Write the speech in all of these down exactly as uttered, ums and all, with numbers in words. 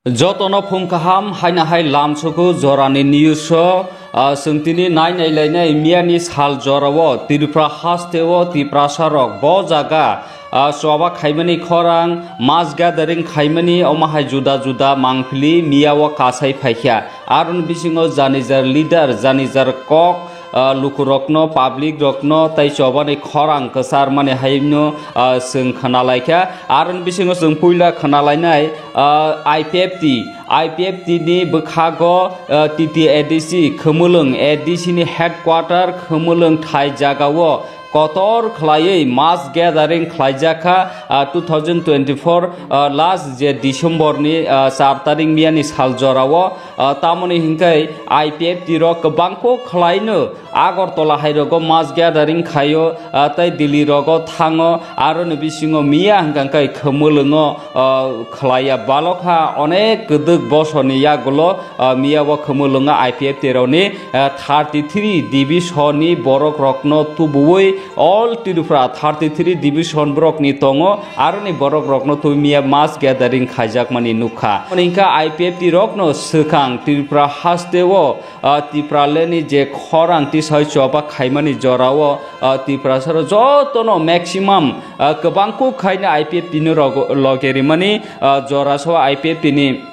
Jotono phung kaham, haino hai lamsuku jorani news o, ah, chwng tini nai nai lainai miyani sal jorao Tripura hasteo Tiprasa rok bo jaga, ah, choba khaimani khorang, mass gathering khaimani omo hai juda juda mangpili miyao kasai phaikha. Aroni bisingo jani jar leader, jani jar kok, ah, lukurokno, public rokno tei chobani khorang kwcharmani haino, ah, chwng khwnalaikha. Aroni bisingo chwng puila khwnalainai, ah, I P F T, I P F T ni bwkhago, ah, T T A D C, Khumulwng A D C ni headquarter Khumulwng thai jagao kotor khwlaiwi mass gathering khwlaijakha, ah, two thousand twenty-four, ah, last je December ni, ah, char tarik miyani sal jorao, ah, tamoni hinkhe I P F T rok kwbangko khwlaino Agartala hai rogo mass gathering khaio, ah, tei Delhi rogo thango, aroni bisingo miya hwnkha khe Khumulwngo, ah, khwlaiya balokha onek kwdwk bosorni yagulo, ah, miyao Khumulwngo I P F T rokni, ah, thirty three division ni borok rokno tubuwi all Tripura thirty three division borokni tongo, aroni borok rokno tubui miya mass gathering khaijakmani nukha. Hwnkha I P F T rokno swkang Tripura hasteo, ah, Tipraland ni je khorang tisai choba khaimani jorao, ah, Tiprasa rok jotono maximum, ah, kwbang kuk khaino I P F T ni rog-, loge rimani, ah, jora so I P F T ni,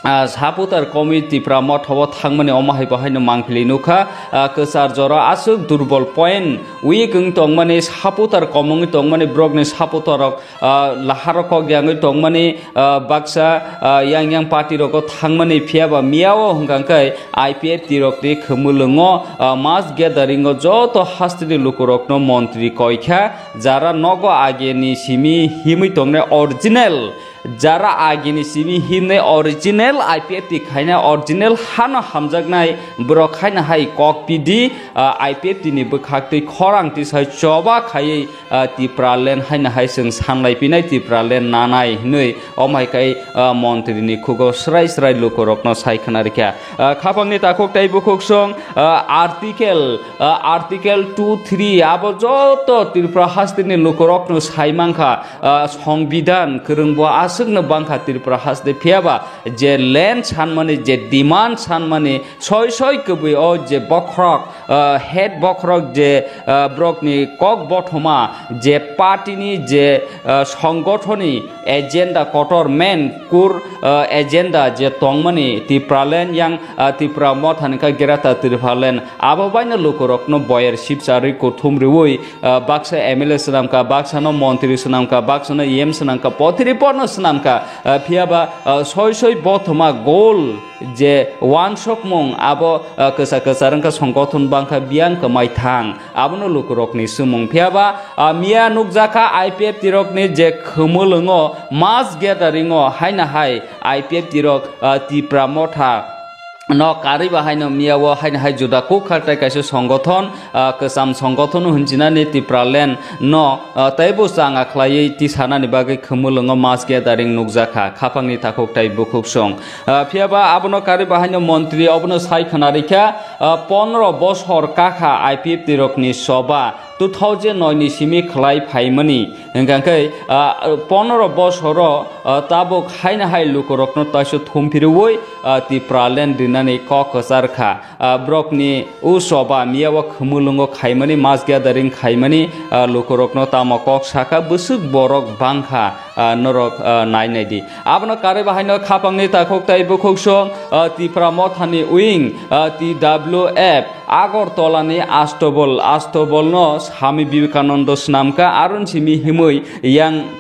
ah, supporter komwi Tipra Motha o thangmani omo hai bo haino mangpili nukha, ah, kwchar jora aswk durbol point weak wng tongmani supporter kom wngwi tongmani borokni supporter rok ah, laharo kok yangwi tongmani, ah, baksa, ah, yang yang party rogo thangmani phiya ba miyao hwnkha khe I P F T rokni Khumulwngo, ah, mass gathering o joto hasteni lukurokno montri koikha, jara nogo ageni simi himwi tongnai original, jara ageni simi himnai original I P F T khainai original hano hamjaknai borok haino hai kok pidi, ah, I P F T ni bwkhaktwi khorang tisai choba khaiwi ah, Tipraland haino hai chwng sanlai pinai Tipraland nanai hinwi omo hai kai, ah, montri ni khugo srai srai lukurokno sai khna rikha. Ah, khapangni takhuk tei bukhuksong, ah, article, ah, article two three abo joto Tripura hasteni lukurokno sai mankha, ah, songbidan kwrwngbo aswkno bangkha Tripura haste phiya ba je land sanmani je demand sanmani soi soi kwbwi o je bokhorok, ah, head bokhorok je, ah, borokni kok bothoma je party ni je, ah, songgothoni agenda kotor main core, ah, agenda je tongmani Tipraland yang, ah, Tipra Motha hwnkha Greater Tipraland abo baino lukurokno boyer sibsarwi kuthum riwi, ah, baksa M L A swnamkha, baksano montri swnamkha, baksano E M swnamkha, pothiri porno swnamkha, ah, phiya ba, ah, soi soi bothoma goal je wansokmung abo, ah, kwsa kwsa wngkha songgothon bangkha biyang kwmai thang abono lukurokni swmung phiya ba, ah, miya nukjakha I P F T rokni je Khumulwngo mass gathering o haino hai I P F T rok, ah, Tipra Motha no karwi ba haino miya o haino hai juda kuk khartai kaisa songgothon, ah, kwcham songgothon hwnjinani Tipraland no, ah, teibo changa khlaiwi tisanani bagwi Khumulwngo mass gathering nukjakha khapangni takhuk tei bukhuksong. Ah, phiya ba abono karwi ba haino montri obono sai khna rikha, ah, pondro bosor kakha I P F T rokni soba two thousand nine ni simi khlai phaimani. Hwnkha khe, ah, pondro bosoro, ah, tabuk haino hai lukurokno taisa thumphirwi, ah, Tipraland rinani kok kwchar kha. Ah, borokni u soba miya o Khumulwngo khaimani, mass gathering khaimani, ah, lukurokno tamo kok sakha, bwswk borok bangkha, ah, norok, ah, nai nai di. Abono karwi bahaino khapangni takhuk tei bukhuksong, ah, Tipra Mothani wing, ah, T W F, Agartala ni Astobol, Astobol no Swami Vivekananda swnamkha, aron simi himwi yang,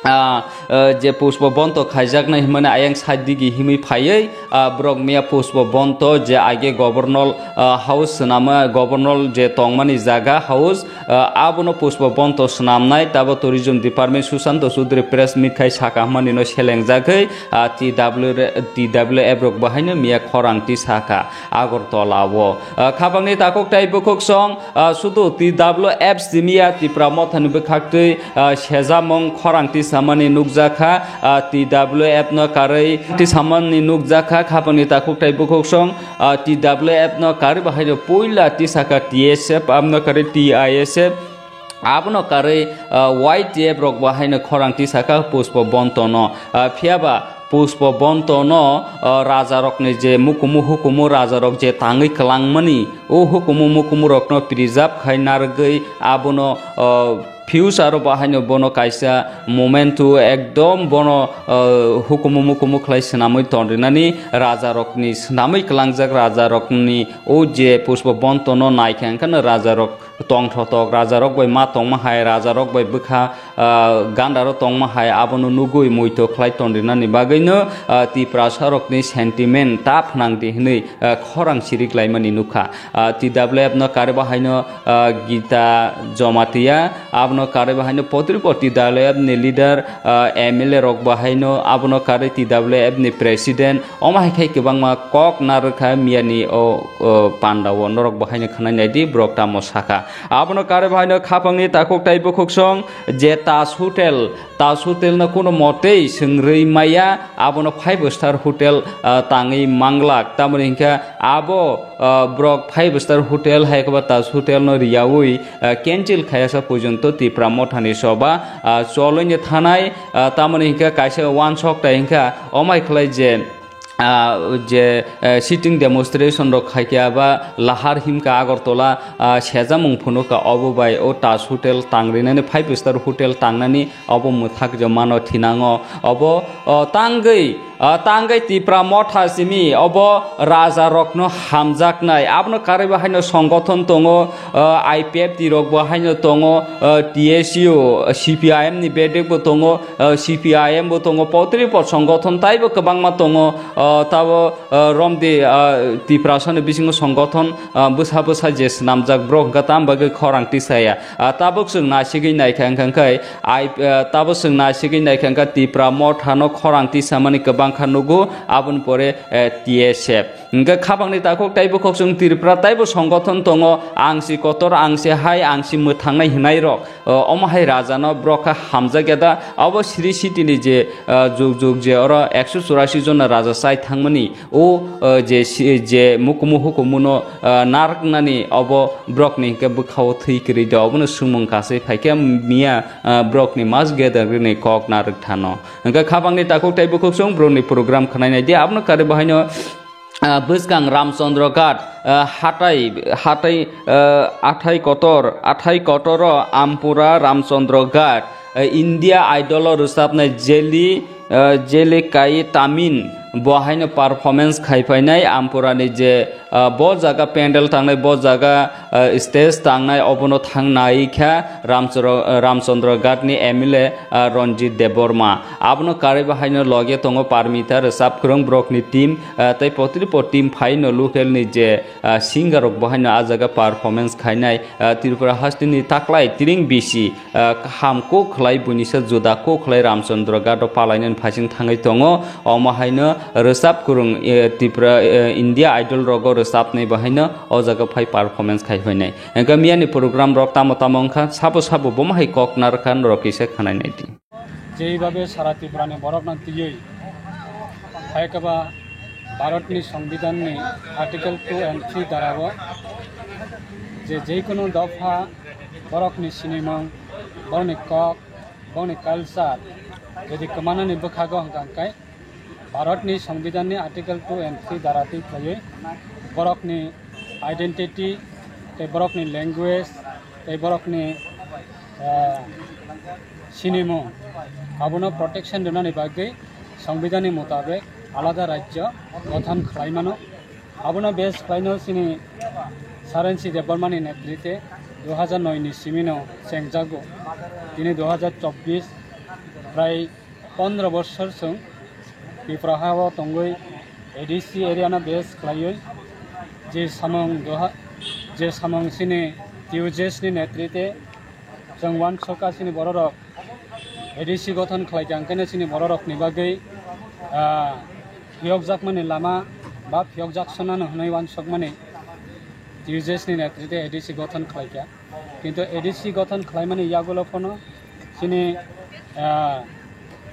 ah, ah, je pushpo bonto khaijaknai himani ayang side digi himwi phaiwi, ah, borok miya pushpo bonto je age governor, ah, house swnama, governor je tongmani jaga house, ah, abono pushpo bonto swnamnai, tabo tourism department Susanto Chaudhary press meet khai saka himani no selengjagwi, ah, T W re-, T W F rok bahaino miya khorang tisakha. Agartala o, ah, khapangni takhuk tei bukhuksong, ah, sudu T W F simiya Tipra Mothani bwkhaktwi, ah, sejamung khorang tisamani nukjakha, ah, T W F no karwi tisamani nukjakha khapangni takhuk tei bukhuksong, ah, T W F no karwi bahaino puila tisakha T S F, amno karwi T I S F, abono karwi, ah, Y T F rok bahaino khorang tisakha pushpo bontono, ah, phiyaba Pushpa Bonto no, ah, raja rok ni je mukumu hukumu raja rok je tangwi kwlangmani, o hukumu mukumu rok no preserve khai narwgwi abono, ah, future o bahaino bono kaisa moment o ekdom bono, ah, hukumu mukumu khlai swnamwi tonrinani raja rok ni swnamwi kwlangjak raja rok ni o je Pushpa Bonto no naikha wngkhano raja rok tongthotok, raja rok bai ma tongma hai, raja rok bai bwkha, ah, gandaro tongma hai, abono nugwi muitok khlai tongrinani bagwino, ah, Tiprasa rokni sentiment ta phnangdi hwnwi, ah, khorang sirik laimani nukha. Ah, T W F no kariba haino, ah, Gita Jamatia, abono kariba haino potripo T W F ni leader, ah, M L A rok bahaino, abono karwi T W F ni president, omo hai khai kwbangma kok narwkha miyani o, o pandao norok bahaino khwnai naidi borok tamo sakha. Abono kare bahaino khapangni takhuk tai bukhuksong je Taj Hotel, Taj Hotel no kuno motei swngrwi maya, abono five star hotel, ah, tangwi manglak. Tamoni hinkhe abo, ah, borok five star hotel hai khe ba Taj Hotel no riyaui, ah, cancel khayasa porjonto Tipra Mothani soba, ah, choloino thanai, ah, tamoni hinkhe kaisa wansok tai hinkha omai khlai je ah, je, eh, sitting demonstration rok khai khe aba lahar himkha Agartala, ah, sejamung phunukha obo bai o Taj Hotel tangrinani five star hotel tangnani obo mwthak je mano thinango obo, oh, tangwi, ah, tangwi Tipra Motha simi obo raja rokno hamjaknai abono karwi bahaino songgothon tongo, ah, I P F T rok bahaino tongo, ah, T S U, C P I M ni bedek bo tongo, ah, C P I M bo tongo, potripo songgothon taibo kwbangma tongo, ah, tabo, ah, romdi, ah, Tiprasani bisingo songgothon, ah, bwsa bwsa je swnamjak borok hwnkha tam bagwi khorang tisaya. Ah, tabuk chwng naisigwi naikha hwnkha hwnkhe ai, ah, tabuk chwng naisigwi naikha hwnkha Tipra Mothano khorang tisamani kwbangkha nugo, aboni pore, eh, T S F. Hwnkhe khapangni takhuk taibo khokchung Tripura taibo songgothon tongo, ang si kotor, ang si hai, ang si mwthangnai hwnai rok. O, omo hai raja no borok kha hamjakya da? Abo Sri Siti ni je, ah, jug jug je oro ekso churasi jona raja chai thangmani, o, ah, je si-, je mukumu hukumu no, ah, narwknani obo borok ni hinkhe bwkha o thwi kwrwi da, obo no swngmung kasai phai khe miya, ah, borok ni mas gedang rini kok narwk thano. Hinkhe khapang ni takhuk tai bukhuk song borok ni program khwnai nai di, abono karwi bo haino, ah, bwskang Ramchandra Ghat, ah, hatai, hatai, ah, athai kotor, athai kotoro Ampura Ramchandra Ghat, ah, India Idol o rwchapnai Jeli, ah, Jeli Kai Tamin bo haino performance khai phainai Ampura ni je, ah, bo jaga pandal tangnai, bo jaga, ah, stage tangnai, obono thang nai kha Ramchoro-, ah, Ramchandra Ghat ni M L A, ah, Ranjit Debbarma. Abono karwi bo haino loge tongo Parmita rwchap kwrwng borok ni team, ah, tei potripo team phaino local ni je, ah, singer rok bo haino ah jaga performance khainai, ah, Tripura hasteni taklai tiring bisi, ah, kaham kok khlai buinisa juda kok khlai Ramchandra Ghat o palainani phasing thangwi tongo. Omo haino rwchap kwrwng, eh, Tripura, eh, India Idol rogo rwchapnai bo haino o jaga phai performance khai phainai. Hwnkhe miyani program rok tamo tamo wngkha, sabo sabo bomo hai kok narwkha norok kisa khwnai nai di. Jeibabe sara Tripura ni borok no twiwi hai khe ba Bharat ni Songbidan ni Article two and three dara o je jeikunu dopha borok ni sinimung, borok ni kok, borok ni culture jodi kwmanani bwkhago hwnkha hwnkhe Bharat ni Songbidan ni Article two and three dara twi khlaiwi borok ni identity tei borok ni language tei borok ni, ah, sinimung abono protection rwnani bagwi Songbidan ni mutabek alada rajyo gothon khlai mano. Abono base khlaino chini Saransi Debbarma ni netrite dui hajar noi ni simi no chengjago. Tini dui hajar chobbish prai pondro bochor chwng Tripura ha o tongwi A D C area no base khlaiwi je samung doha, je samung chini T U J S ni netrite chwng uansukha chini bororok A D C gothon khlai kha, hwnkhe chini bororokni bagwi, ah, phiyokjakmani lama ba phiyokjak sonano hwnwi uansukmani T U J S ni netrite A D C gothon khlai kha. Kintu A D C gothon khlaimani yagulo phano chini, ah,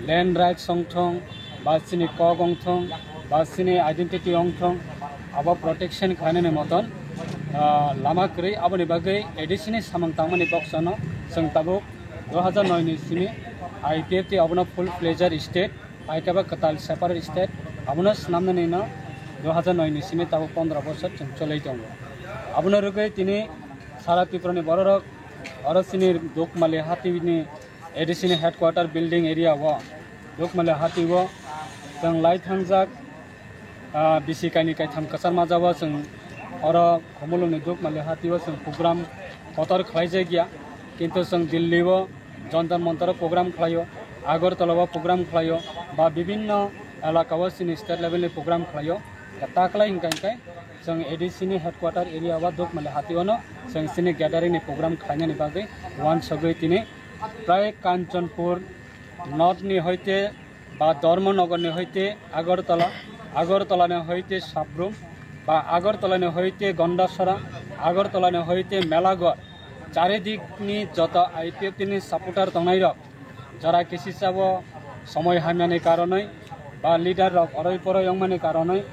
land rights wngthung, ba chini kok wngthung, ba chini identity wngthung, abo protection khlainani moton, ah, lama kwrwi. Aboni bagwi A D C ni samung tangmani boksano chwng tabuk dui hajar noi ni simi I P F T abono full fledged state Hai khe ba kwtal separate state, abono swnamnani no dui hazar noi ni simi tabuk pondro bosor chwng cholwi tongo. Abono rwgwi tini sara Tripura ni bororok oro chini Dukmali hati ni A D C ni headquarter building area o, Dukmali hati o chwng lai thangjak, ah, bisi kainwi kaitham kwchar majao chwng oro Khumulwng ni Dukmali hati o chwng program kotor khlaijak ya, kintu chwng Delhi o Jantar Mantar o program khlaio, Agartala o program khlaio, ba bibinno elaka o chini state level ni program khlaio. Taklai hwnkha hwnkhe chwng A D C ni headquarter area o Dukmali hati o no chwng chini gathering ni program khlainani bagwi uansugwi tini prai Kanchanpur North ni hoite ba Dharmanagar ni hoite Agartala, Agartala ni hoite Sabrum, ba Agartala ni hoite Gandachara, Agartala ni hoite Melaghor, charidik ni joto I P F T ni supporter tongnai rok, jora kisisa bo somoi hamyani karonwi ba leader rok oroi poroi wngmani karonwi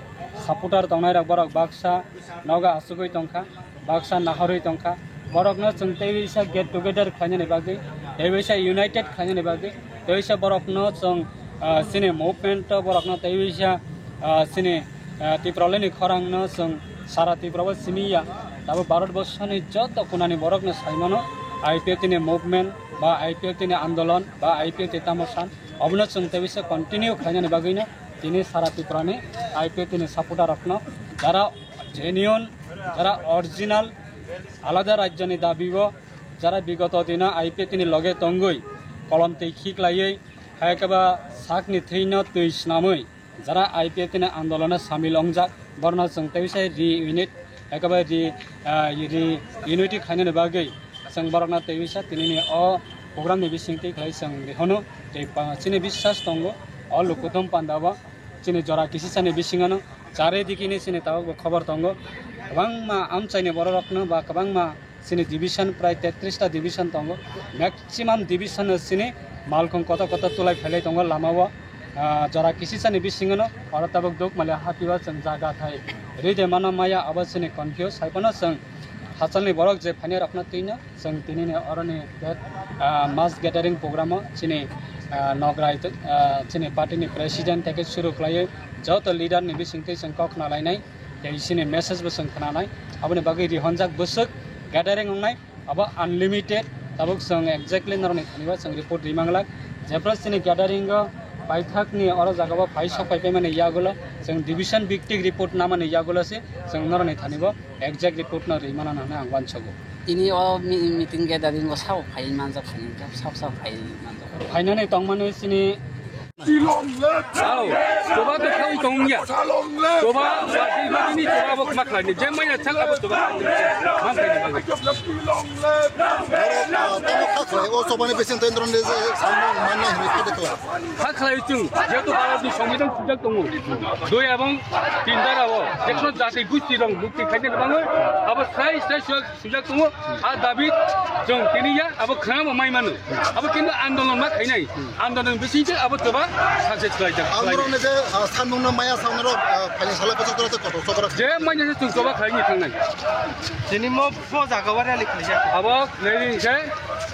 supporter tongnai rok borok baksa nogo asugwi tongkha, baksa nahorwi tongkha. Borokno chwng tei bisa get together khlainani bagwi, tei bisa united khlainani bagwi, tei bisa borokno chwng, ah, chini movement o borokno tei bisa, ah, chini, ah, Tipraland ni khorang no chwng sara Tripura o simi ya. Tabuk Bharat borsoni joto kunani borokno saimano I P F T ni movement ba I P F T ni andolon ba I P F T tamo san, obono chwng tei bisa continue khlainani bagwino tini sara Tripura ni I P F T ni supporter rokno jara genuine, jara original, alada rajyoni dabi o jara bigoto dino I P F T ni loge tongwi kolom twi khiklaiwi, hai khe ba sakni thwino twi snamwi jara I P F T ni andolono samil wngjak, borno chwng tei bisa reunite, hai khe ba re, ah, reunity khlainani bagwi chwng borokno tei bisa tinini o program ni bisingtwi khlai chwng rihono tei pa-, chini biswas tongo o lukuthum pandao. Chini jora kisisani bisingano charidikini chini tabukbo khobor tongo. Kwbangma amchaini bororokno ba kwbangma chini division prai tetris ta division tongo. Maximum division o chini malkhung kotor kotor tulai phailai tongo lamao. Ah, jora kisisani bisingano oro tabuk Dukmali hati o chwng jaga thai ride mano maya abo chini confuse. Haiphano chwng hachalni borok je phainai rokno twino chwng tinini oroni that, ah, mass gathering program o chini, ah, nograi, ah, chini party ni president tei khe suru khlaiwi joto leader ni bisingtwi chwng kok khna lainai, tei chini message bo chwng khna nai. Aboni bagwi rihonjak bwswk gathering wngnai, abo unlimited. Tabuk chwng exactly norokni thani o chwng report ri manglak. Jephru chini gathering o paithak ni oro jaga o phai sok phai paimani yagulo chwng division biktik report namani yagulo se chwng norokni thani o exact report no ri mana hwnwi ang uansugo. Tini o mi-, meeting gathering o sao phai manjak, phai manjak, sao sao phai manjak. Phainani tongmani chini Sao, choba to khawi tong ya. Choba, wa di ma ni choba bo ma khlai ni. Je mai na chang abo choba khlai ni. Ma khlai ni, ma khlai ni. Tamo kha khlai, o choba ni bising tendron de je samung manna hini kha de khlai. Kha khlai chung, jehetu Bharat ni Songbidan sujak tongo. Dui ebong tin dara o, ekno jati gusti rong mukti khaide bango. Abo sai sai sujak sujak tongo. A dabi chwng tini ya, abo khwna bo mai mano. Abo kintu andolon ma khainai. Andolon bising se abo choba saje khlai jak. Ang rok ne je, ah, samung no maya samung rok, ah, phai sala bosok tora to kotor sokora. Je mai ne chwng choba khlai ni thangnai. Tini mo pho jaga wa rally khlai jak. Abo khlai ni se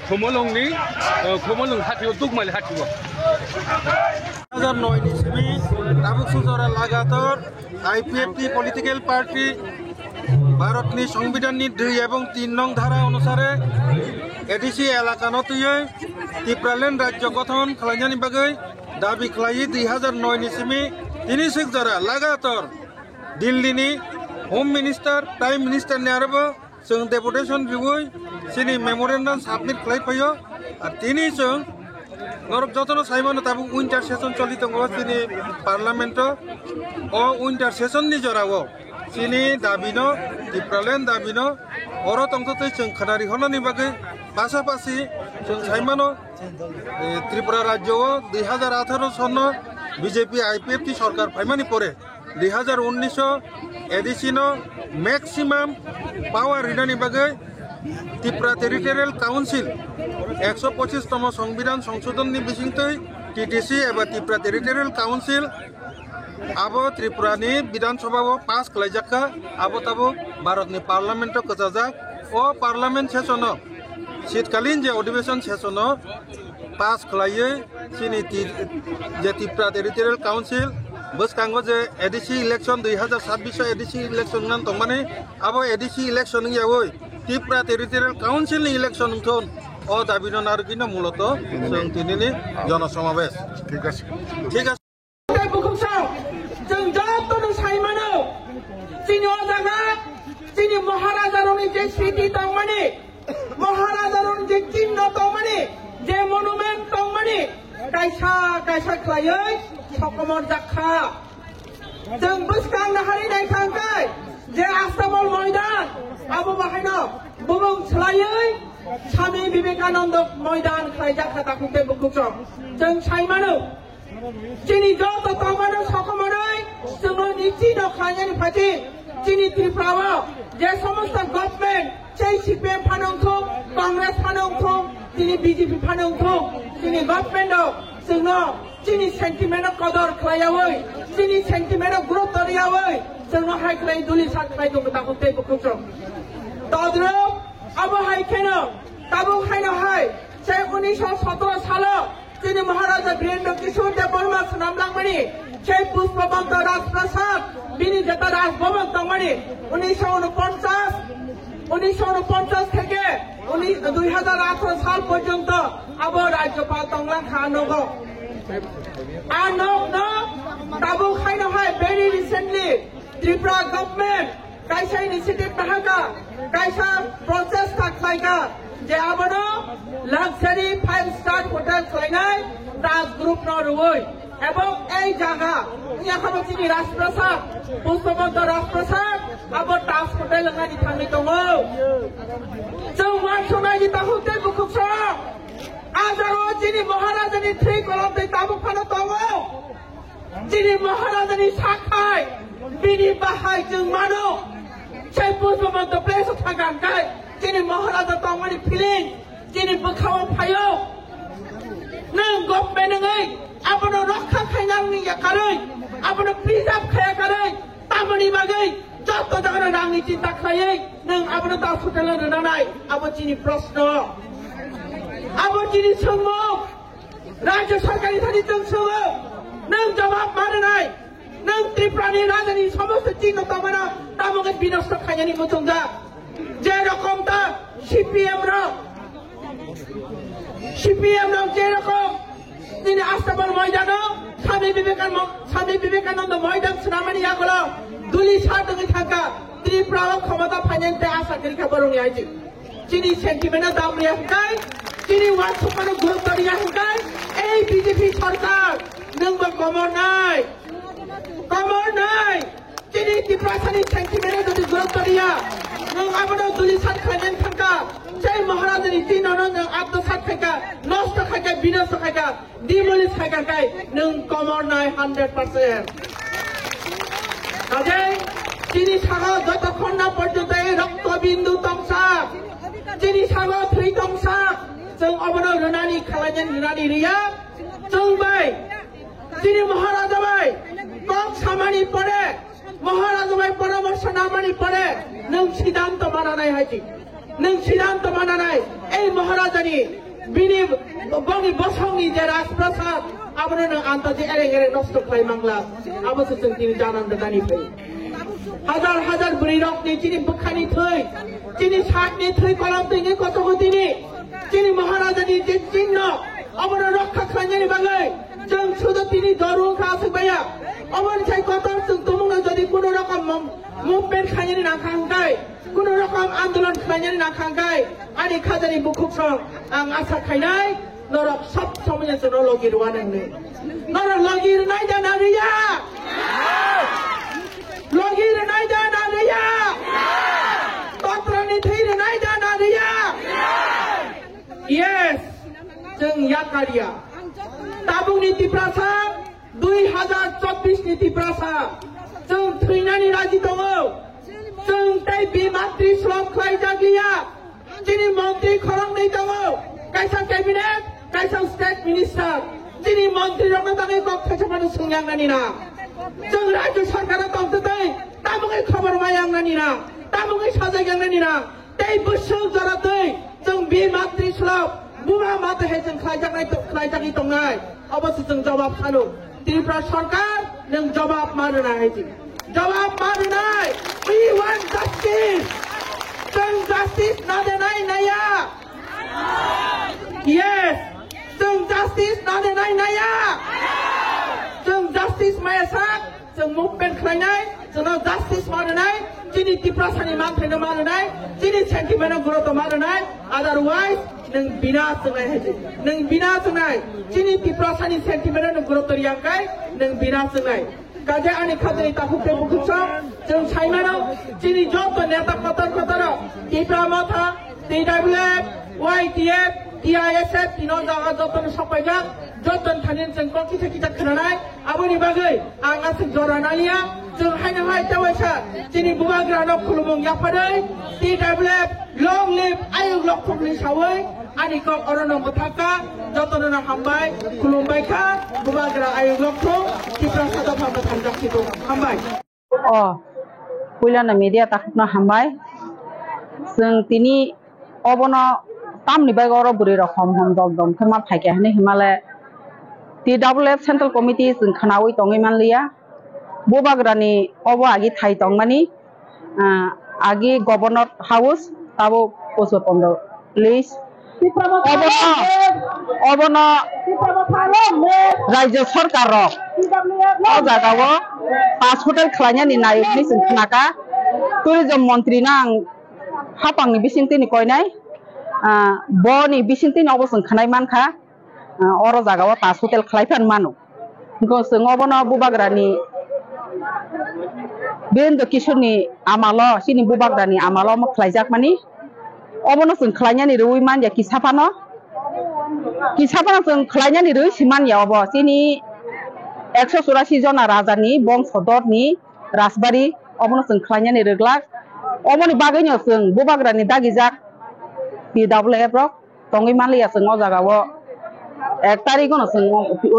Khumulwng ni, eh, Khumulwng hati o Dukmali hati o. Dui hazar noi ni simi tabuk sujora lagator I P F T political party Bharatni Songbidanni dui ebong tin nong dhara onusare A D C elakano twiwi Tipraland rajyo gothon khlainani bagwi dabi khlaiwi dui hazar noi ni simi tini swk jora lagator Delhi ni Home Minister, Prime Minister ni arobo chwng deputation riwi chini memorandum submit khlai phaio. Ar tini chwng norok jotono saimano tabuk winter session choli tongo chini parliament o. O winter session ni jorao chini dabino, Tipraland dabino oro tongthoktwi chwng khwnari hornani bagwi pasapasi chwng saimano, eh, Tripura rajyo o dui hazar atharo sonno B J P I P F T sorkar phaimani pore dui hazar unnish o A D C no maximum power rinani bagwi Tripura Territorial Council ekso pochis tomo Songbidan Songshodhon ni bisingtwi T T C eba Tripura Territorial Council abo Tripura ni Bidhan Sabha o pass khlaijak kha, abo tabuk Bharat ni Parliament o kwchajak. O Parliament session o, shitkalin je Adhibeshon session o, pass khlaiwi chini ti-, je Tripura Territorial Council bwskango je A D C election dui hazar sabbish o A D C election wngna tongmani, abo A D C election wngyawi Tripura Territorial Council ni election wngthun, o dabi no narwgwi no muloto chwng tinini jonosamabesh. Thik ase. Thik ase. Tei bukhuk song, chwng jotono sai mano, chini o jaga, chini Maharaja rokni je sriti tongmani, Maharaja rokni je chinno tongmani, je monument tongmani, kaisa kaisa khlaiwi sokomor jak kha. Chwng bwskang nahari nai thang khe, je Astabol Moidan, abo bahaino bubung swlaiwi Swami Vivekananda Moidan khlaijak kha takhuk tei bukhuk song. Chwng sai mano, chini joto tongmano sokomoroi chwngno niti no khlainani phaidi chini Tripura o je somosto government, sei C P M phano wngthung, Congress phano wngthung, chini B J P phano wngthung, chini government o chwngno chini sentiment o kodor khlaiyawi, chini sentiment o gurutto riyawi chwngno hai khlai duli sak khlai tongo takhuk tei bukhuk song. Todrop abo hai kheno tabuk haino hai sei unisho sotoro salo chini Maharaja Birendra Kishore Debbarma swnam langmani, sei Pushpabanta Rajprasad, bini jeta Rajbhavan tongmani, unisho unoponchas, unisho unoponchas theke uni-, dui hazar atharo sal porjonto abo Rajyapal tonglang kha nogo. A nokno tabuk haino hai very recently Tripura government kaisa initiative nahaka, kaisa process ta khlaika, je abono luxury five star hotel khlainai Taj Group no rwui, ebong ei jaga wngya khabo chini Rajprasad, Pushpabanta Rajprasad, abo Taj Hotel wngnani thangwi tongo. Chwng uansuknai di takhuk tei bukhuk song, a jaga o chini Maharaja ni thwi kolom tei tabuk phano tongo. Chini Maharaja ni sakhai, bini bahai chwng mano. Sei Pushpabanta place o thangkha hwnkhe, chini Maharaja tongmani feeling, chini bwkhao phaio. Nwng government wngwi abono rokha khainani yakarwi, abono preserve khaiya karwi, tamoni bagwi joto jagano rangni chinta khlaiwi nwng abono Taj Hotel no rwnanai, abo chini proshno. Abo chini swngmung. Rajya sarkar ni thani chwng swngo, nwng jawab ma rwnai, nwng Tripura ni raja ni somosto chinno tongmano tamo khe binosto khainani muchungjak? Je rokom ta C P M rok, C P M rok je rokom nini Astabal moidano Swami Vivekan-, Swami Vivekananda moidan swnamani yagulo duli sa tongwi thangkha, Tripura o khomota phainani tei asa kwrwi kha borokni aiji. Chini sentiment no dam riya hwnkhe, chini uansukmano gurutto riya hwnkhe, ei B J P sarkar, nwngbo komor nai, komor nai. Chini Tiprasani sentiment no jodi gurutto riya, nwng abono duli sat khlainani thangkha, sei Maharajani chinno no nwng atmosat khaikha, nosto khaikha, binosto khaikha. Demolish khaikha khe nwng komor nai hundred percent. Kaje chini sago jotokhon na porjonto ei rokto bindu tongsa, chini sago thwi tongsa, chwng obono rwnani khlainani rwnani riya, chwng bai chini Maharaja bai kok samani pore, Maharaja bai poramorso namani pore nwng siddhanto mananai hai di. Nwng siddhanto mananai, ei Maharajani, bini, bongni bosongni je Rajprasad, abono nwng antaji ereng ereng nosto khlai mangla, abo se chwng tini janan rwnani phai. Hajar hajar bwrwi rokni chini bwkhani thwi, chini sakni thwi kolom twi ni kotogo tini, chini Maharajani je chinno, abono rokha khlainani bagwi, chwng sudo tini doru kha aswk baya. Oboni sai kotor chwng tumungno jodi kuno rokom mom-, movement khainani nangkha hwnkhe, kuno rokom andolon khlainani nangkha hwnkhe, ani khajani bukhuk song ang asa khainai, norok sob somoy chwngno logi rwani hwnwi. Norok logi rwnai da na rwya? Logi rwnai da na rwya? Totrani thwi rwnai da na rwya? Yes, chwng yakarya. Tabukni Tiprasa, dui hazar chobbish ni Tiprasa, chwng thwinani raji tongo. Chwng tei bimatri slok khlai jakliya. Chini montri khoroknwi tongo, kaisa cabinet, kaisa state minister. Chini montri rokno tangwi kok thaisa phano swngyangnani na. Chwng rajya sarkar o tongtwtwi, tamungwi khobor ma yangnani na, tamungwi sajak yangnani na. Tei bwswk jora twi chwng bimatri slok Buma mate hai chwng khlaijaknai to-, khlaijakwi tongnai. Obo se chwng jawab sanu. Tripura sarkar, nwng jawab ma rwnai hai chwng. Jawab ma rwnai. We want justice. Chwng justice na denai naiya. Yes. Chwng justice na denai naiya. Chwng justice maya sak. Chwng movement khlainai, chwngno justice ma rwnai, chini Tiprasani manthaino ma rwnai, chini sentiment-no guroto ma rwnai, otherwise nwng bina chwngnai hai se. Nwng bina chwngnai, chini Tiprasani sentiment-no nwng guroto riyang kai, nwng bina chwngnai. Kaje ani khajani takhuk tei bukhuk sa, chwng saimano, chini joto neta kotor kotoro, Tipra Motha, T W F, Y T F, T I S F, tino jaga jotono sokpaijak, jotono thani chwng kok kisa kisa khwnanai, aboni bagwi ang aswk jora naliya, chwng haino hai tewaisa chini bubagrano khulumung yapharwi, T W F, long live Ayuk Lokthokni sawi, ani kok orono bwthakha, jotono hambai, khulumbai kha, bubagra Ayuk Lokthok, Tiprasa dopha bwthangjak situ, hambai. O puilano media takhukno hambai. Chwng tini obono tamni bagwi oro bwrwi rok hom hom dom dom khe ma phaikha hinwi himale T W F Central Committee chwng khwnawi tongwi manliya. Bubagrani obo agi thai tongmani, ah, agi Governor House tabuk Pushpa Pondor Please. Obono, obono Rajya Sarkar rok o jaga o Taj Hotel khlainani nayok ni chwng khnaka. Tourism montri no ang hapang ni bising twi ni koinai, ah, bo ni bising twi ni obo chwng khnai mankha, ah, oro jaga o Taj Hotel khlai phan mano. Hwnkhe chwng obono bubagrani Birendra Kishorni amalo, chini bubagrani amalo omo khlaijakmani. Obono chwng khlainani rwui manya kisa phano. Kisa phano chwng khlainani rwui si manya obo. Chini ekso churasi jona rajani bongsodorni rajbari obono chwng khlainani rwglak. Oboni bagwino chwng bubagrani dagijak T W F rok tongwi manliya chwng o jaga o ek tarikh no chwng,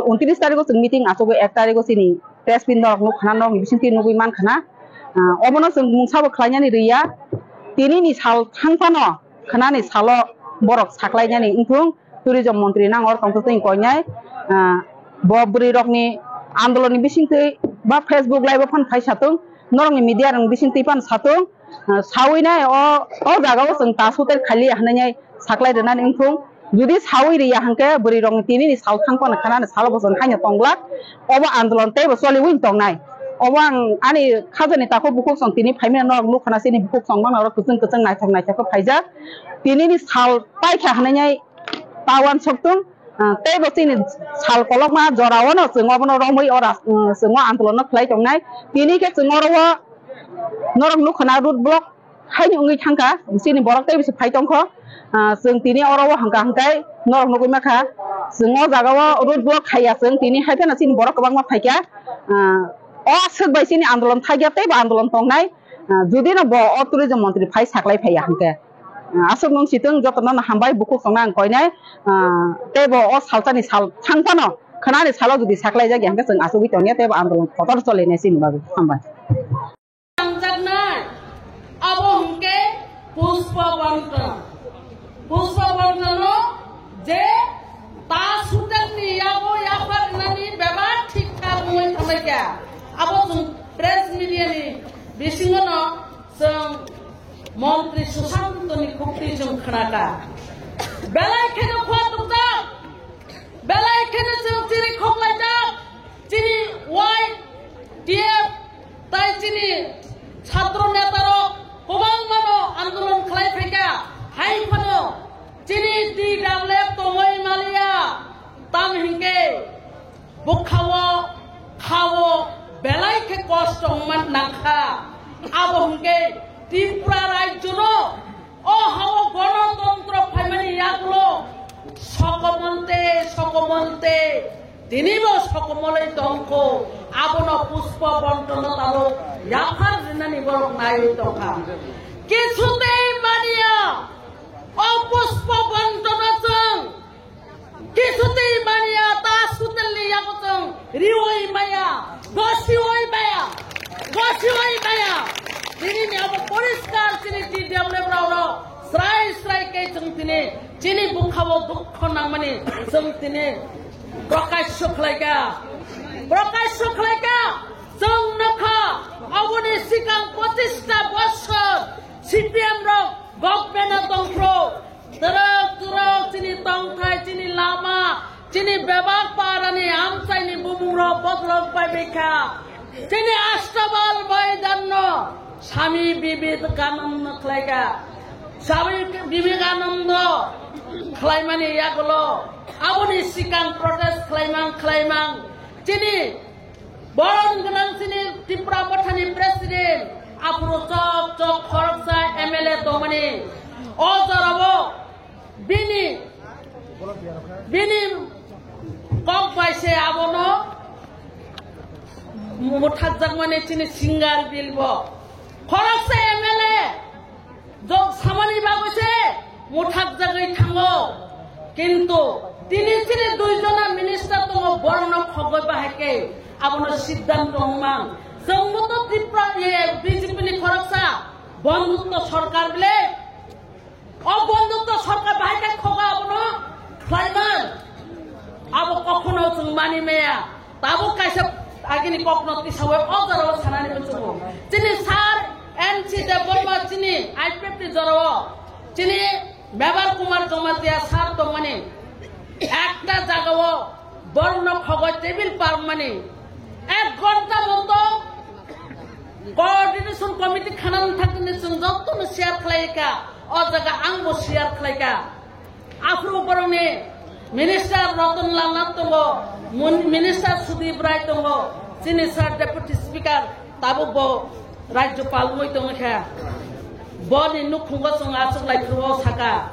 untris tarikh o chwng meeting achugwi ek tarikh o chini press meet norok nukkhana norokni bisingtwi nugwi mankhana. Ah, obono chwng mungsa bo khlainani rwya. Tini ni sal thang phano khnani salo borok saklainani wngthung tourism montri nang oro tongthok tei koinai. Ah, bo bwrwi rokni andolon ni bisingtwi ba Facebook live o phan phai satung norokni media rokni bisingtwi phan satung. Ah, sawi nai o, o jaga o chwng Taj Hotel khali ya hwnwi nai saklai rwnani wngthung. Jodi sawi riya hwnkhe bwrwi rokni tini ni sal thang phano khanani salo bo chwng haino tongglak. Obo andolon teibo choliwi tongnai. Obo ang ani khajani takhuk bukhuk chwng tini phaimani norok nukha na chini bukhuk chwng mano oro kwchwng kwchwng naithok naithok khe phaijak. Tini ni sal paikha hwnwi nai ta uansuktung. Ah, teibo chini sal kolokma jorao no chwng obono romwi ora, ah, chwng o andolon no khlai tongnai. Tini khe chwng oro o norok nukha na road block haino wngwi thangkha, chini borok tei bisi phai tongkho. Ah, chwng tini oro o hwnkha hwnkhe norok nugwi mankha, chwng o jaga o road block khaiya chwng tini hai phano chini borok kwbangma phaikha. Ah, o aswk bai chini andolon thakya teibo andolon tongnai. Ah, jodi no bo o tourism montri phai saklai phaiya hwnkhe. Ah, aswk nwng sitwng jotono no hambai bukhuk tongna ang koinai. Ah, teibo o salsani sal thang phano khnani salo jodi saklai jakya hwnkhe chwng achugwi tongya teibo andolon kotor cholinai chini bagwi hambai. Tangjaknai, abo hwnkhe Pushpa Bonton. Pushpa Bontono je Taj Hotelni yago yaphar wngnani bebak thik thak wngwi thanglaikha. Abo chwng press mediani bisingono chwng Montri Sushantoni khukti chwng khnakha. Belai kheno khua tukjak, belai kheno chwng chiri khoklaijak. Chini Y T F tai chini chhatro netarok kwbangmano andolon khlai phaikha, hai phano chini T W F tongwi maliya, tamo hinkhe bwkhao, khao belai khe kosto wngma nangkha. Abo hinkhe Tripura rajyono o hao gonotontro phaimani yagulo sokomol tei sokomol tei tinibo sokomolwi tongkho, abono Pushpa Bontono tabuk yaphar rinani borok naiwi tongkha. Kisu tei manya, o Pushpa Bontono chwng kisu tei manya, Taj Hotelni yago chwng riwi maya, gosiwi maya, gosiwi maya. Tinini abo poriskar chini T W F rokno srai srai khe chwng tini Chini bukha-o dukho nangmani chwng tini prokasyo khlaikha. Prokasyo khlaikha. Chwng nokha aboni sikang pochista bosor C P M rok government-o tongphuru. Twrwk twrwk chini tongthai, chini lama, chini bebak parani amchaini bumungrok bodolok paibaikha. Chini Astabal Maidanno Swami Vivekananda khlaikha. Swami Vivekananda khlaimani yagulo aboni sikang protest khlaimang khlaimang chini boron gwnang chini Tipra Mothani president aphuru chok chok khoroksa M L A tongmani o jorao bini, bini kok bai se abono muthakjakmani chini single bill bo. Khoroksa M L A jok samani bagwi se muthakjagwi thango. Kintu tini chini dui jona minister tongo, borokno khogwi bahai khe abono siddhanto wngmang. Chwngbo to Tripura, ye, B J P ni khoroksa bondhutto sorkar bile. O bondhutto sorkar bahai khe khogo abono khlaimang. Abo kokhono chwng mani maya. Tabuk kaisa agini kokno tisawi o jorao sanani muchungo. Chini sir N C Debbarma chini I P F T ni jorao chini Mebar Kumar Jamatia sir tongmani ekta jagao borokno khogoi table parmani ek ghonta monto coordination committee khanani thangtini chwng jotono share khlaika, o jaga angbo share khlaika. Aphuru borokni minister Ratan Lal Nath tongo, mun-, minister Sudip Rai tongo, chini sir deputy speaker tabuk bo rajyopal wngwi tongkha. Boni nukhungo chwng achuk lai phuru o saka.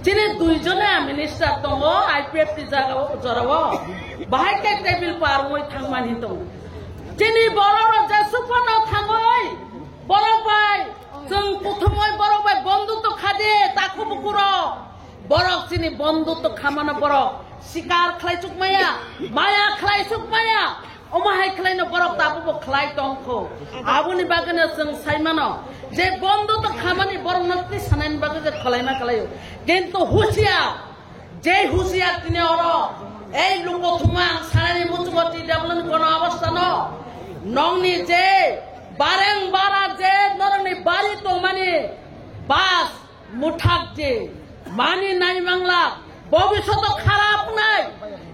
Chini dui jona minister tongo I P F T ni jaga o, jorao. Bahai khe table par wngwi thangmani tongo. Chini borok rok jesuk phano thangwi borok bai chwng kuthumwi borok bai bondhutto khade takhu bukurok. Borok chini bondhutto khamano borok sikar khlai chukmaya, maya khlai chukmaya. Omo hai khlaino borok tabukbo khlai tongkho. Aboni bagwino chwng saimano je bondhutto khamani borokno twi sanani bagwi je khwlaima khlaio. Kintu husiar, je husiar tini oro ei luko thuma ang sanani muchungo T W ni kono obostha no. Nongni je bareng bara je norokni bari tongmani bas muthak je mani nai mangla, bobishoto kharap nai.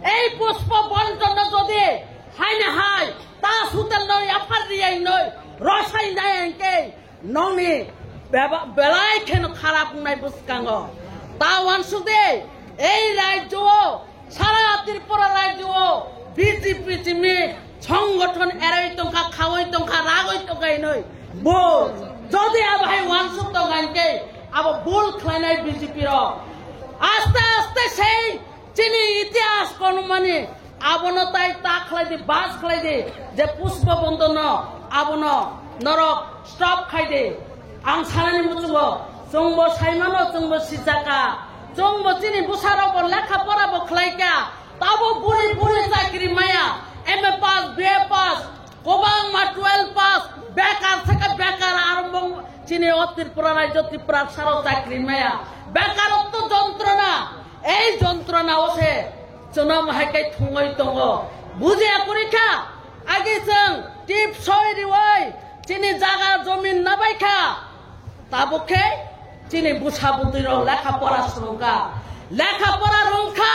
Ei pushpa bonchon no jodi haina hai ta sutel no yapar riyai noi rosai nai engke nongni beba-, belai kheno kharap nai bwskango. Ta wansuk de ei rajyo o Sara Tripura rajyo o B J P simi songgothon eroi tongkha, khaoi tongkha, ragoi tongkha hinoi. Bo jodi abo hai wansuk tongkha hinkhe abo bul khlainai B J P rok. Aste aste sei chini itihas konmani abono tai ta khlai di, bas khlai di, je pushpa bondono abono norok stop khai di. Ang sanani muchungo, chwngbo saimano, chwngbo sijaka, chwngbo chini bwsarokbo lekha pora bo khlaika, tabo buri buri chakri maya, M A pass, B A pass, kwbangma twelve pass, bekar theke bekar, aro mung chini o Tripura rajyo Tripura saro chakri maya, bekarotto jontrona, ei jontrona o se chwngno hai khe thungwi tongo, bujiya kwrwi kha, agi chwng tip soi riwi, Chini jaga jomin nabai kha. Tabuk khe chini bwsa bwtwi rok lekha pora swrwng kha. Lekha pora rwng kha.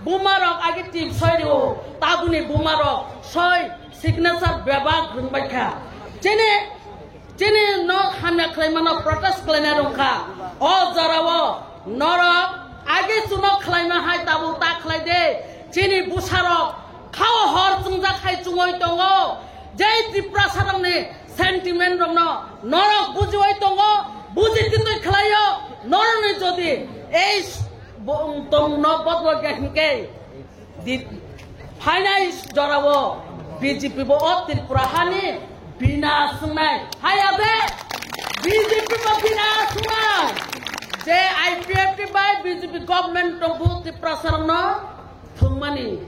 Buma rok agi tip soi rio. Tabuni buma rok soi signature bebak rwng bai kha. Chini, chini no hamya khlai mano protest khlaina rwng kha. O jora o norok agi chuno khlai ma hai tabuk ta khlai de. Chini bwsa rok khao hor chwngjak hai chwngwi tongo. Jai Tiprasa rokni sentiment rokno norok bujiwi tongo, buji tintwi khlaio, norokni jodi ei bo-, tongno bodolokya hinkhe di-, phainai jorao B J P bo o Tripura hani bina swngnai. Haya de B J P bo bina swngnai. Je I P F T bai B J P government tongbu Tiprasa rokno thwngmani.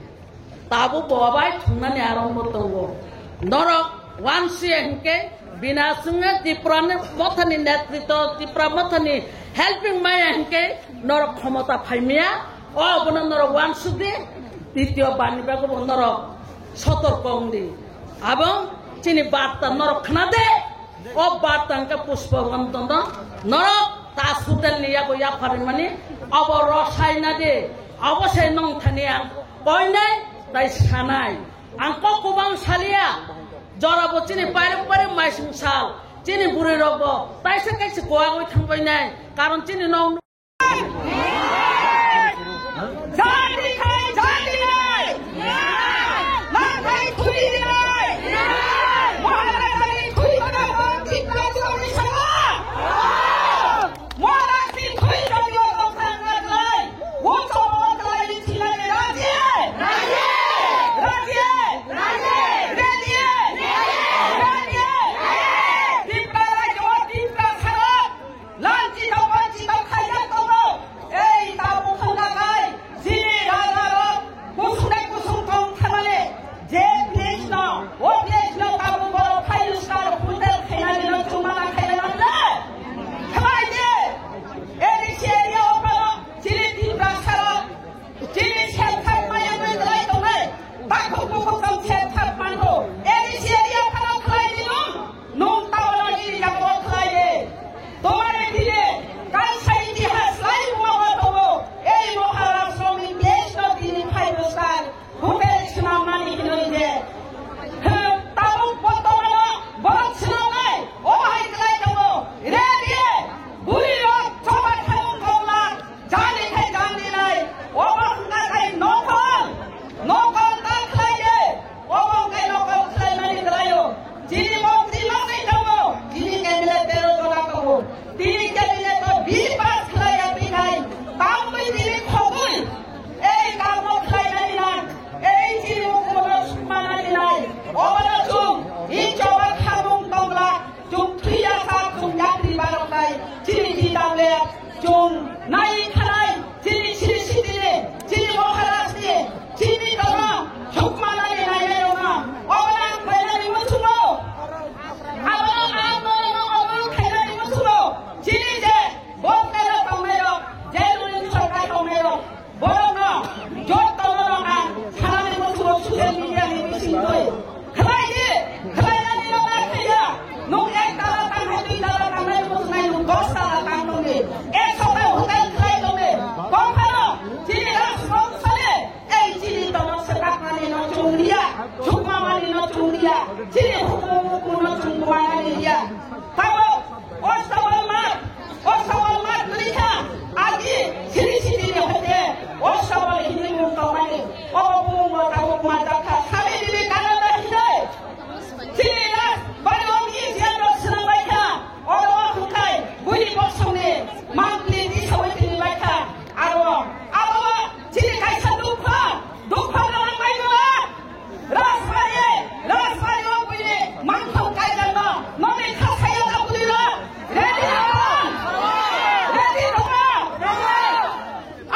Tabuk bo bai thungnani arombo tongo. Norok wansi hinkhe bina swngo Tripura ni mothani netritwo, Tripura mothani helping maya hinkhe Norok khomota phaimaya, o abono norok uansuk di, titiyo barni bagwi bo norok sotorko wng di. Abong chini barta norok khna de, o barta hwnkhe Pushpa Wantano norok Taj Hotel ni yago yapharimani, abo rosai na di, abo se nong thani ang koinai tai sanai. Ang kok kubang salia, jora bo chini pairok pairok maising sal, chini bwrwi rok bo taisa kaisa kuagwi thangbai nai, karon chini nong Jati khai jati nai. Nang khai thwi nai. Maharajani thwi kona hor Tripura chori sabo. Maharajani thwi kona hor Tripura chori. Wo choro klai ni thilani raji. Raji. Raji. Tripura rajyo, Tripura sarok. Lanchito, wanchito khaijak tongo. Ei tabuk wngkha khai, chini raja rok kusung dai kusung tong thangmani. Je place no, o place no tabuk borok five star hotel khainani no chumana khaina nang le. Khlai di. A D C area o phano chini Tiprasa rok, chini self help maya wngwi kwlai tongnai. Takhuk bukhuk tong self help manto. A D C area o phano khlai di nung. Nung taono nini jago khlai de. Tomare dine kaisa itihas lai buma bo tongo. Ei Maharaj rokni place no tini five star hotel swnamnani hinoi de. Tabuk bortomano borok swnamnai. Omo hai kwlai tongo. Re re. Buri rok choba thangwi tongla. Jani khai jani nai, obo wngkha khai nokol, nokol ta khlai de, obo wngkha nokol khlai mani khlaio. Chini montri manwi tongo, chini M L A tero jona tongo, tini cabinet o bill pass khlai ya twi khai, tamwi tini khogwi, ei kamo khlai nani nai, ei chini mukhumo no sukma nani nai, obo no chwng, i choba khamung tongla, Chwng thwiya sak, chwng yakri barok nai, chini T W F, chwng nai khanai, chini siri sitini, chini Maharaj ni, chini tono, sukma nai nai nai rok no, obo ang khainani muchungo, abono ang no no obo khainani muchungo, chini je, bok nai rok tongnai rok, je runi sorkar tongnai rok, Borokno jotono no ang sanani muchungo social media ni bisingtwi khlai di, khlainani no na khaiya. Nwng ek tala tang hai dui tala tangnai muchungnai nwng dos tala tang tongdi. Ek sokta hotel khlai tongdi. Kok phano chini rajbongso ni ei chini tono swkakmani no chwng liya, chukmamani no chwng liya, chini hukumu no chwng kumanani liya. Tabuk Osto Walmart, Osto Walmart kwrwi kha, agi siri siri ni hoite, Osto Wal hini mung tongmani, obo bumung bo tabuk manjak kha, sabi dibi Canada hinoi. Chini last bari ong yi jiyan rok swnam bai kha, oro hwnkhe buini bosongni mangpli di sawi tini bai kha, aro abo chini kaisa dukha, dukha rang bai nula. Rajbari, Rajbari o buini mangthok kaijakno nokni khasaya labuli rok. Ready tongma? Ready tongma?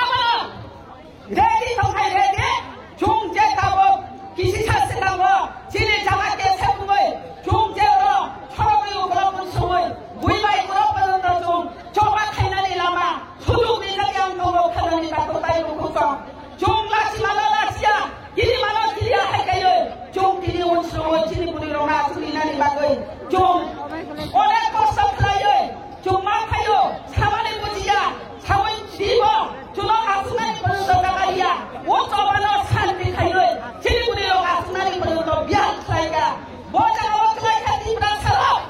Abono ready tongkhai ready. Chwng je tabuk kisi sa swkango chini jaga kesa bumui chwng je oro chorogwi ugrok unsugwi bui bai ugrok pwrwngno chwng choba khainani lama Sujuk rijak yang tongo khanani takhuk tai bukhuk tong. Chwng lachi mano lachiya, kiri mano kiriya hai kaiwi. Chwng tini unsukwi chini bwrwi rokna chwng rinani bagwi. Chwng onek kosto khlaiwi. Chwng ma phaio, samani bujiya, sawi twibo, chwngno asuknani bwrwi rok kaliya. O chobano santi khaiwi, chini bwrwi rok asuknani bwrwi rok biyang khlaika. Bo jaga o khlaikha Tiprasa rok.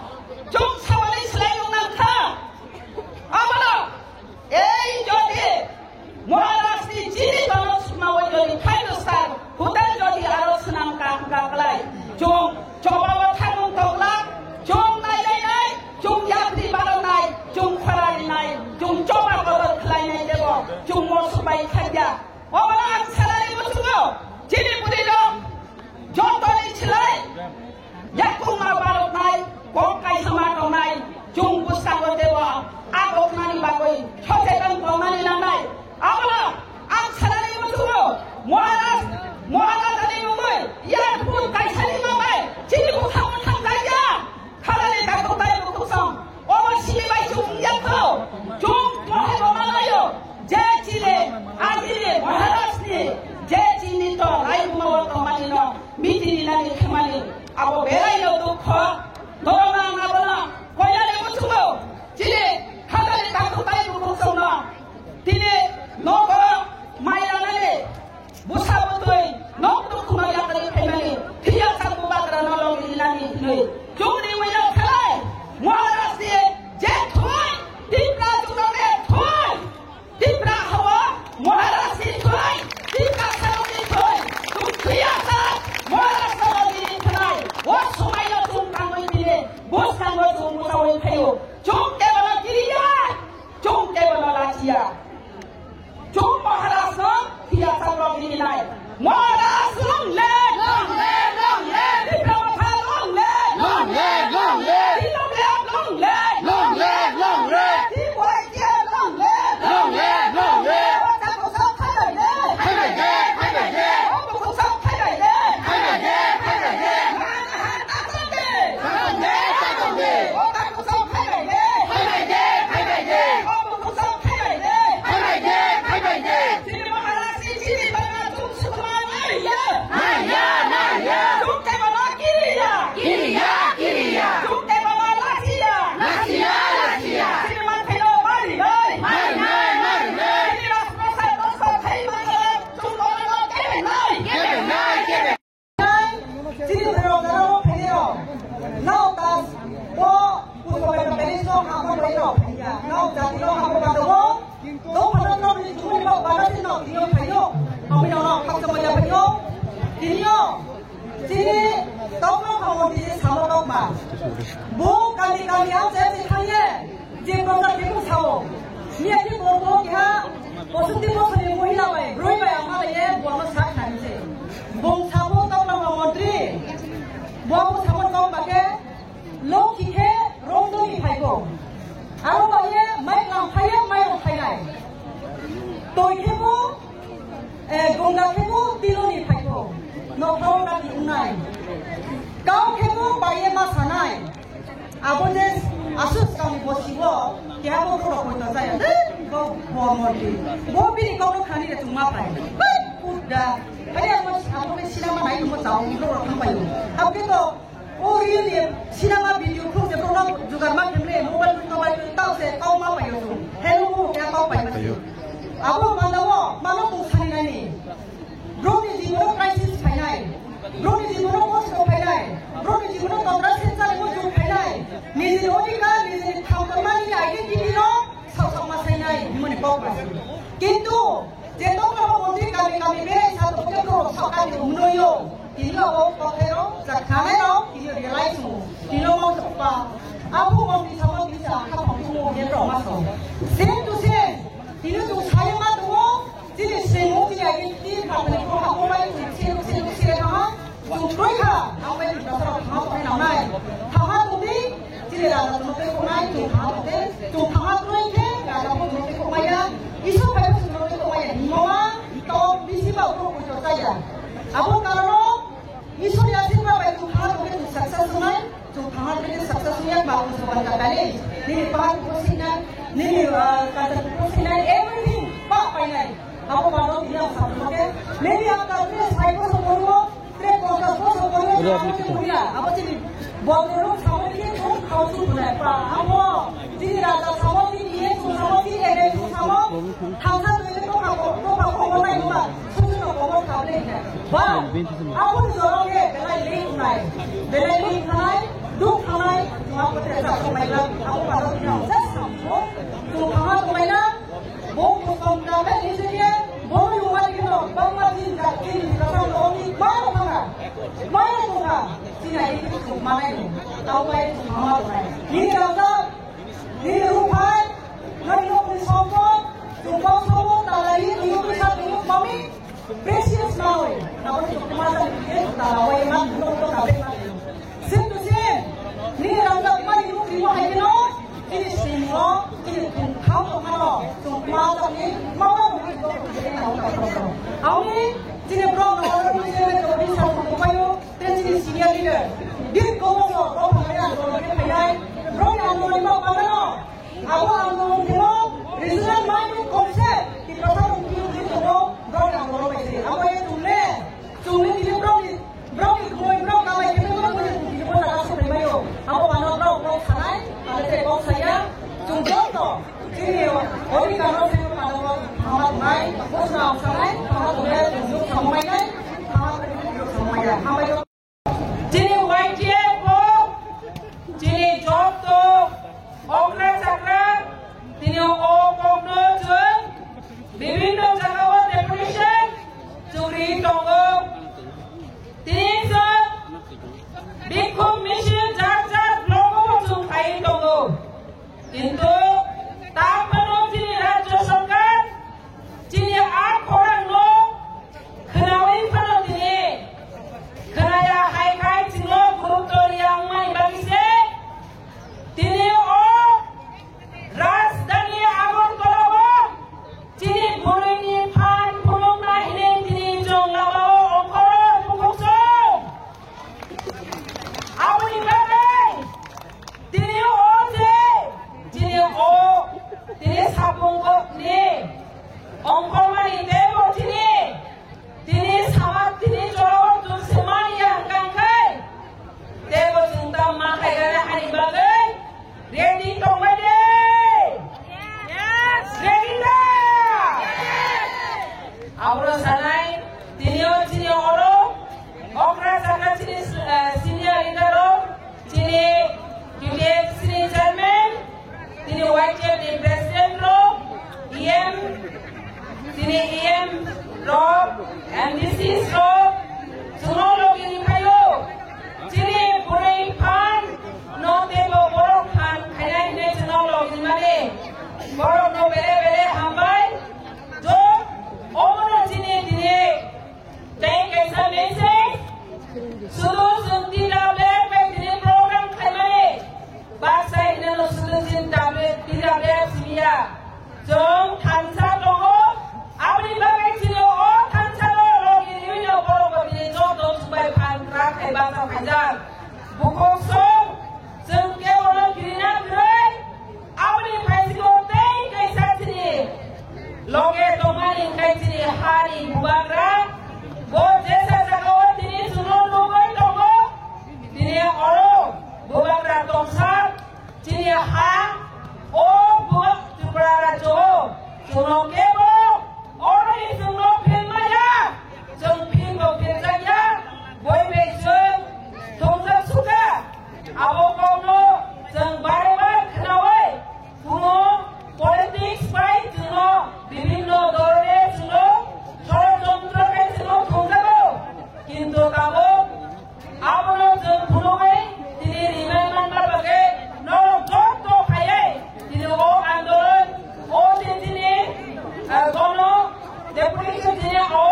Chwng samani slai nung nang kha. Abono, ei jodi Maharaj ni chini tono sukma o jodi five star hotel jodi aro swnam ka hwnkha klai, chwng choba o thangmung tongla, chwng nai nai nai, chwng yapri baron nai, chwng khorari nai, chwng choba bodol khlai nai debo, chwng mosuk bai khaikya. Obono ang salai muchungo, chini bwrwi rok jotoni slai, Yakung ma barok nai, kok kaisa ma tongnai, chwng bwskango teibo a koknani bagwi sochetan tongnani nangnai. Abono ang sanani muchungo, Maharaj, Maharaj ani mungwi, airport kaisani ma bai, chini bukhang bukhang kaiya, khalani dakto tai bukhuk song, obo simi bai chwng yakho, chwng mohai bo malayo, J Chumri wino khalai, Maharaj ni je thoi, Tipra chumri thoi, Tipra hawa, Maharaj ni thoi, Tipra sarong ni thoi, tum thuya sa, Maharaj sarong ni khalai, o somai no tum tangwi dile, bus tangwi tum mutawai phayo, chum ke bala kiriya, chum ke bala lachiya. Chum Maharaj no thia chang rok rinai. Maharaj long live! Long live, long live! Tipra Motha long live! Long live, long live! T W F long live! Long live, long live! T Y T F long live! Long live, long live! Ota kosong khailai le! Khailai le, khailai le! Ota kosong khailai le! Khailai le, khailai le! Mana han ta chang de! Chang de, chang de! Ota kosong khailai le! Khailai le, khailai le! Ota kosong khailai le! Khailai le, khailai le! Chini Maharaj ni chini bana tum sukma naiya. Naiya, naiya. Tum kebana kiriya. Kiriya, kiriya. Tum kebana lachiya. Lachiya, lachiya. Chini manthai no mari nai. Mari nai, mari nai. Chini Rajprasad no sathai mangala tum bana kebe nai. Kebe nai, kebe. Chini borok jora o phaio. Nao tas bo Pushpa bai bai so ha ko bai no phaiya. Nao jati no ha ko ba do. Do phana no ni jumani ba ba si no kini phaio. Ami no no khak sa maya phaio. Kini yo. Chini tokno ha mo di samo tok ba. Bo kami kami ang se si thangye. Je program ni bung sao. Ni ati bo bo kha positi bosoni mohila bai, broi bai ama bai ye, bono sa khani se. Bung sabo tokma montri. Bo bo sabo tokma ke, lokhi khe rongdoni phaiko. Aro bai ye, mai lam phaiye, mai rong phainai. Toi khe bo, eh, gongga khe bo, tiloni phaiko. Nokhao kati unai. Kau khe bo, bai ye ma sanai. Abo je aswk swkangni bosigo keha bo borok poito jaya. Bo, bo mordi. Bo bini kokno khani de chwngma phai. Hai, pudda. Hai, abo, abo ke sinama nai mo chao, borok thang paio. Abo ke to, o reel ni sinama video khuk je borok jugar ma khemle, mobile to bai tao se kau ma paio. Hello, mo keha kau pai ma. Abo manda o, mano tong sani nani. Borokni jibono crisis phainai, borokni jibono kosto phainai, borokni jibono tondra se chalimo jug phainai, nijini odhikar, nijini thangtongmani identity no sausakma sainai himani kok bai. Kintu je tongma montri kami kami berai sa tongkhe borok sakani umnoyo, tini abo kothai rok, jakhanai rok, tini realize mo, tini mo pa, abu montri samo tini sa kha phang mo ye rok ma so. Same to same, tini tu sai ma tu. Chini sengmo chini agi tin kapani ko ha ko bai chini sero sero sero kha. Chung twi kha. Ang bai ni basaro kha ko nai nai. Kha ha tu di chini raja tu twi ko nai chung kha tu de. Chung kha tu ke raja ko tu twi ko maya. Isu bai tu tu twi ko maya. Ni mama to bisi ba ko ko chaya. Abo karano Isor ni asirwad bai chung thangna tongkhe chung success wngnai, chung thangna tongkhe success wngya ba chung soban ka kali, nini pahar bo singnai, nini, ah, culture bo singnai, everything ba painai. Abo ba no tini ang sa tongkhe, maybe ang ka tini sai ko so kono, tre ko ka ko so kono, abo chini bodol rok sa tongkhe chung khao chung tunai pa, abo chini raja samo, chini iye chung samo, chini ere chung samo, thangsa tongkhe to ka ko, to ka ko nai ma. Susuno komo kable hinai. Ba, aboni jorong ye belai link nai. Belai link nai, duk nai, ma pute sa ko mai la, abo paro ni nang sa sa mo. Tu khama ko mai la, bo ko kom da be ni se ye, bo ni umar ki no, ba ma din da ki ni ka sa lo ni, ma no khama. Ma no khama. Sina ye ki tu ma nai ni. Abo bai tu khama ko nai. Ni ra sa, ni ru phai, na ni no ni som ko, tu ko so mo ta la ni, ni ni sa ni mami. Precious manoi, abo ni kuma sa ni ke ta la wai ma no to ka be ma. Same to same. Ni rang da ma ni mu ni mo hai no. Ini sing mo, ini tung khao to ma no. Tung ma to ni ma wa ni to ni na to. Aw ni, ini bro no ni se me to ni sa ko pa yo. Te ini senior leader. Di ko mo so ko pa ya ko ke pa ya. Bro ya no ni ma pa no. Abo ang tongmo regional maimu kongse Tiprasa rok twi twi tongo, borok ang borok bai se. Abo ye chungle, chungle tini borok ni, borok ni khumui borok kalai khe borok ni tini bo jaga se phai maio. Abo bano borok kok sanai, abo te kok saya, chung joto chini odhikar rok se pano thangma tongnai, bosna ang sanai, thangma tongnai, chung nuk thangma nai, thangma tongnai, nuk thangma ya. Hambai. Chini Y T F o Chwngno kebo oroni chwngno phil maya, chwng phil bo phil jakya, boi bai chwng thongjak sukha. Abo kokno chwng bare bar khnaui, kuno politics bai chwngno bibhinno dhoroner chwngno shorojontro khai chwngno thongjago. Kintu tabuk abono chwng phunugwi tini rimai manna bagwi norok jotto phaiwi tini o andolon, o tini, eh, gono deputation tini o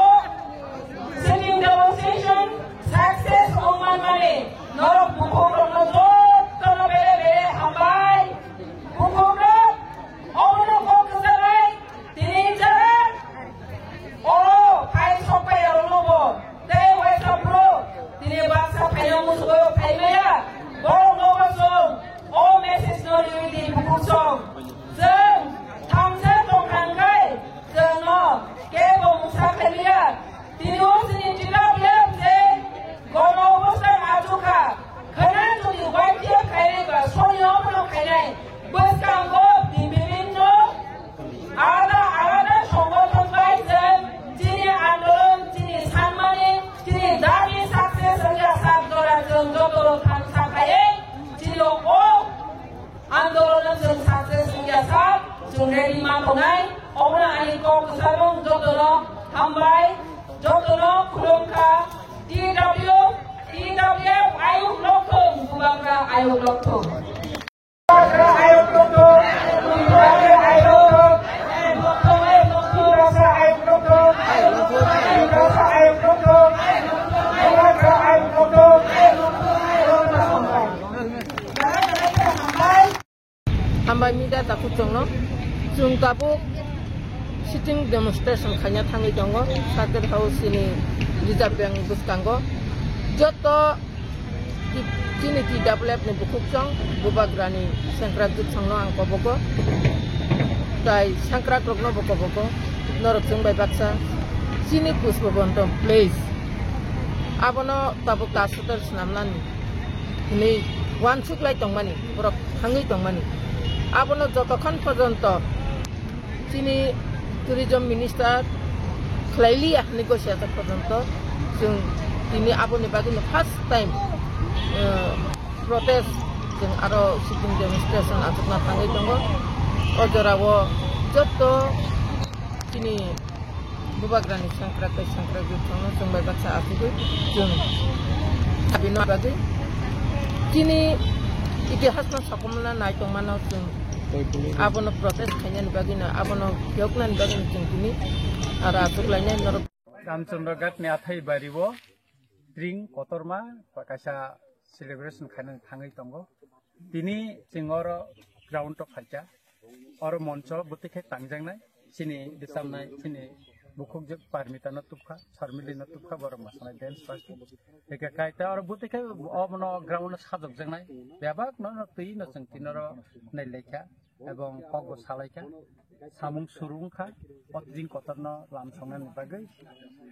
sitting demonstration success wng manmani norok bukhukrokno jottono bere bere hambai. Bukhukrok obono kok kwchanai tini jara oro phai sok pai aro nobo. Tei waisa phuru tini baksa phaino musugo phaimaya. Borok nobo chwng o message no riwi di bukhuk song. Chwng thamsa tongkha hwnkhe chwngno kebo mungsa khaimaya. Tini o chini T W F je gono bwskang achukha. Khwna jodi Y T F khainai ba soni obono khainai. Bwskango bibhinno alada alada songothon bai chwng chini andolon, chini sanmani, chini dabi success wngya sak jora chwng joto thangsa khaiwi chini o andolon chwng success wngya sak chwng ready ma tongnai. Obono ani kok kwcharmung jotono hambai, jotono khulumkha. T W, T W F ayuk lokthung, Bubagra ayuk lokthung. Hambai media takhuk chwngno. Chwng tabuk sitting demonstration khaina thangwi tongo Circuit House ni Reserve Bank bwskango. Joto T-, chini T W F ni bukhuk chwng Bubagrani sengkrak jwk songno ang kobogo. Tai sengkrak rokno bo kobogo. Norok chwng bai baksa chini Pushpabonto please. Abono tabuk ta sutar swnamnani hwnwi uansuk lai tongmani, borok thangwi tongmani. Abono jotokhon porjonto chini tourism minister khlai liya hwnwi gosiya jak porjonto chwng tini aboni bagwino first time, eh, protest chwng aro sitting demonstration achukna thangwi tongo. O jorao joto chini Bubagrani sengkrak tei sengkrak jwk thangno chwng bai baksa achugwi chwng abini bagwi chini itihasno sokomna nai tongmano chwng abono protest khainani bagwino, abono phiyoknani bagwino chwng tini aro achuk lainai norok. Ramchandra Ghat ni athai bari o tring kotorma kaisa celebration khainani thangwi tongo. Tini chwng oro ground o phaikha, oro moncho bwtwi khe tangjaknai, chini bwchamnai, chini bukhukjwk Parmita no tubkha, Sarmili no tubkha, borok mwsanai dance party. Eke kaita oro bwtwi khe obono ground o sajokjaknai, bebak no twi no chwng tini oro nailaikha. Ebong kokbo salaikha, samung suru wngkha, o tring kotorno lam songnani bagwi.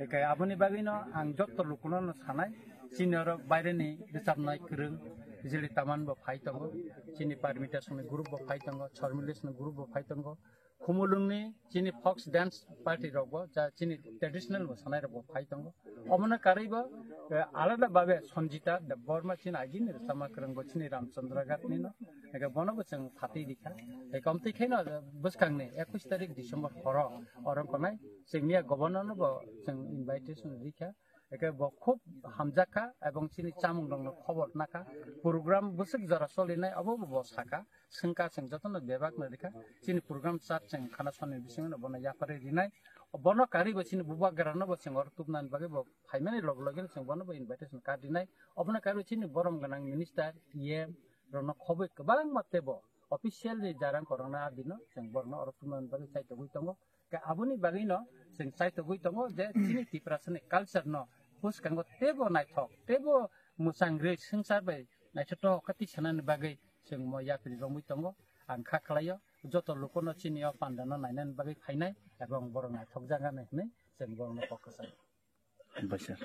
Eke aboni bagwino ang jotto lukuno no sanai, chini oro baireni bwchabnai kwrwng, Jili Taman bo phai tongo, chini Parmita songni group bo phai tongo, Chormilis ni group bo phai tongo, Khumulwngni chini folk dance party rok bo, ja chini traditional mosanai rok bo phai tongo. Omono karwi bo, eh, alada babe Sanjita Debbarma chini agini rwchapma kwrwng bo chini Ramchandra Ghat ni no. Eke bono bo chwng phatwi rikha. Eke omtwi khe no bwskang ni ekush tarik December horo oro konai chwng miya governor no bo chwng invitation rikha. Eke bo khub hamjakha ebong chini chamung rok no khobor nakha. Program bwswk jora solinai obo bo sakha. Swngkha chwng jotono bebak no rikha. Chini program chart chwng khana soni bisingo no bono yapharwi rinai. Bono karwi bo chini bubagra no bo chwng oro tubnani bagwi bo phaimani log loge no chwng bono bo invitation card rinai. Obono karwi chini borom gwnang minister, E M rok no khobwi kwbangma tebo official ni jarang korokna abino chwng borno oro tubnani bagwi chaitogwi tongo. Khe aboni bagwi no chwng chaitogwi tongo je chini Tiprasani culture no bwskango tebo naithok, tebo mwchang rwi swngchar bai naithotok khe tisanani bagwi chwng mo yapri romwi tongo. Ang kha khlaio joto lukuno chini o pandano nainani bagwi phainai ebong borok naithokjak ani hwnwi chwng borokno kok kwchai. Hambai sir.